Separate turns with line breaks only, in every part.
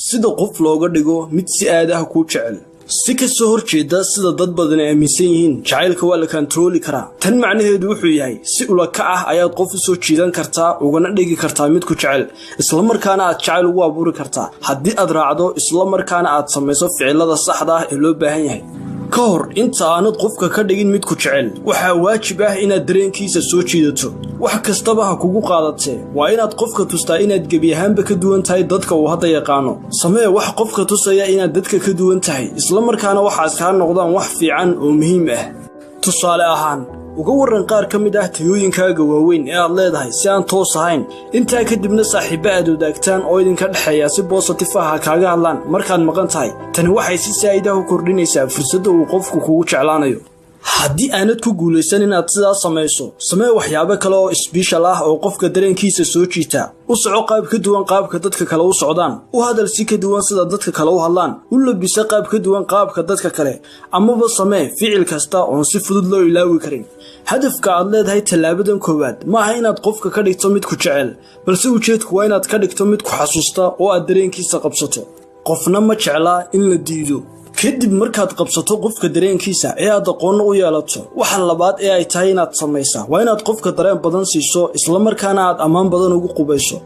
Sida qof looga dhigo mid si aad ah kuu jecel. Si ka soo horjeeda sida dad badan aaminsan yihiin, jacaylka waa la kantarooli karaa. Tan macnaheedu wuxuu yahay, si ulaka ah ayaad qof u soo jiidan kartaa, ugana dhigi kartaa mid ku jecel, islamarkaana aad jacayl ugu abuuri kartaa haddii aad raacdo islamarkaana aad samayso ficilada saxda ah ee loo baahan yahay. Ka hor inta aanad qofka ka dhigin mid ku jecel, waxaa waajib ah inaad dareenkiisa soo jiidato. Wax kastaba ha kugu qaadatee, waa inaad qofka tustaa inaad gebi ahaanba ka duwan tahay dadka uu hadda yaqaano. Samee wax qofka tusaya inaad dadka ka duwan tahay, islamarkaana waxaas kaa noqdaan wax fiican oo muhiim ah. Tusaale ahaan, uga warran qaar ka mid ah tayooyinkaaga waaweyn ee aad leedahay si aan toos ahayn. Intaa kadibna saaxiibba aad wadaagtaan oo idinka dhexeeya si positive ah ha kaaga hadlaan markaad maqan tahay. Tani waxay si saa'id ah u kordhinaysaa fursadda uu qofku kugu jeclaanayo. Haddii aanad ku guulaysan inaad sidaas samayso, samee waxyaabo kale oo special ah oo qofka dareenkiisa soo jiita. U soco qaab ka duwan qaabka dadka kale u socdaan, u hadal si ka duwan sida dadka kale u hadlaan, u labisa qaab ka duwan qaabka dadka kale, amaba samee ficil kasta oon si fudud loo ilaawi karin. Hadafka aad leedahay tallaabadan koowaad maaha inaad qofka ka dhigto mid ku jecel, balse ujeedku waa inaad ka dhigto mid ku xasuusta oo aad dareenkiisa qabsato. Qofna ma jeclaa in la diido. Kadib markaad qabsato qofka dareenkiisa ee aad aqoonno u yeelato, waxa labaad ee ay tahay inaad samaysaa waa inaad qofka dareen badan siiso, islamarkaana aad ammaan badan ugu qubayso.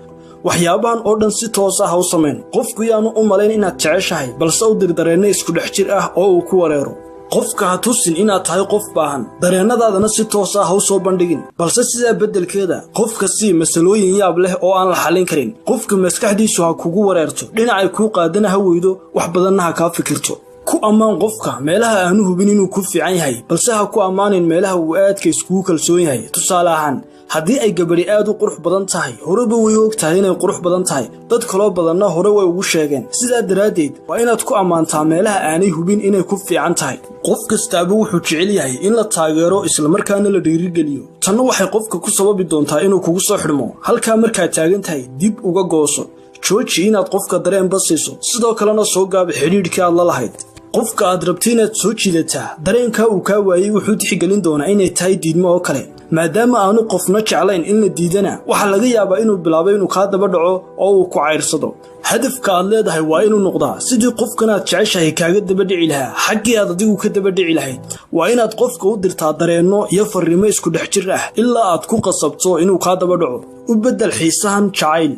Waxyaabahan oo dhan si toos ah ha u samayn. Qofku yaanu u malayn inaad jeceshahay, balse u dir dareenno isku dhex jir ah oo uu ku wareero. Qofka ha tusin inaad tahay qof baahan, dareennadaadana si toos ah ha u soo bandhigin, balse sidaa beddelkeeda qofka sii masalooyin yaab leh oo aan la xallin karin. Qofka maskaxdiisu ha kugu wareerto, dhinacay kuu qaadana ha weydo, wax badanna ha kaa fikirto. Ku ammaan qofka meelaha aanu hubin inuu ku fiican yahay, balse ha ku ammaanin meelaha uu aadka iskugu kalsoon yahay. Tusaale ahaan, haddii ay gabadhi aad u qurux badan tahay, horeba way og tahay inay qurux badan tahay, dad kaloo badanna hore way ugu sheegeen. Sidaa daraaddeed waa inaad ku ammaantaa meelaha aanay hubin inay ku fiican tahay. Qof kastaaba wuxuu jecel yahay in la taageero, islamarkaana la dhiirigeliyo. Tanna waxay qofka ku sababi doontaa inuu kugu soo xidhmo. Halkaa markaad taagan tahay, dib uga gooso, jooji inaad qofka dareenba siiso, sidoo kalena soo gaabi xidhiidhkii aad la lahayd. Qofka aad rabto inaad soo jiidataa dareenkaa uu kaa waayey wuxuu tixgelin doonaa inay tahay diidmo oo kale. Maadaama aanu qofna jeclayn in la diidana, waxaa laga yaabaa inuu bilaabo inuu kaa daba dhaco oo uu ku cayrsado. Hadafka aad leedahay waa inuu noqdaa sidii qofkanaad jeceshahay kaaga daba dhici lahaa xaggii aad adigu ka daba dhici lahayd. Waa inaad qofka u dirtaa dareenno iyo farriimo isku dhex jir ah ilaa aad ku qasabto inuu kaa daba dhaco. U beddel xiisahan jacayl.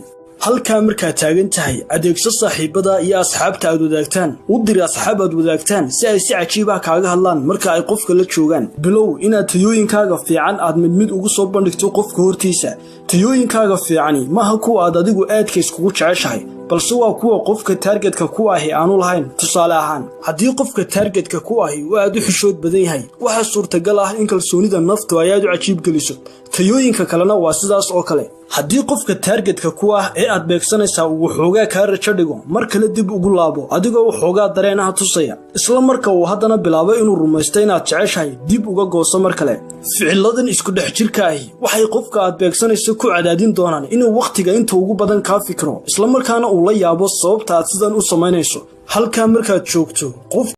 Halkaa markaad taagan tahay, adeegso saaxiibada iyo asxaabta aad wadaagtaan. U dir asxaab aad wadaagtaan si ay si cajiib ah kaaga hadlaan marka ay qofka la joogaan. Bilow inaad tayooyinkaaga fiican aad mid mid ugu soo bandhigto qofka hortiisa. Tayooyinkaaga fiicani maaha kuwa aad adigu aadka iskugu jeceshahay, balse waa kuwa qofka targetka ku ahi aanu lahayn. Tusaale ahaan, haddii qofka targetka ku ahi uu aad u xishood badan yahay, waxaa suurtagal ah in kalsoonida naftu ay aad u cajiib geliso. Tayooyinka kalena waa sidaas oo kale. Haddii qofka targetka ku ah ee aad beegsanaysaa uu waxoogaa kaa rajo dhigo, mar kale dib ugu laabo adigoo waxoogaa dareenaha tusaya. Isla marka uu haddana bilaabo inuu rumaysto inaad jeceshahay, dib uga gooso mar kale. Ficiladan isku dhex jirka ahi waxay qofka aad beegsanayso ku cadaadin doonaan inuu wakhtiga inta ugu badan kaa fikiro, islamarkaana uu la yaabo sababta aad sidan u samaynayso. Halkaa markaad joogto qof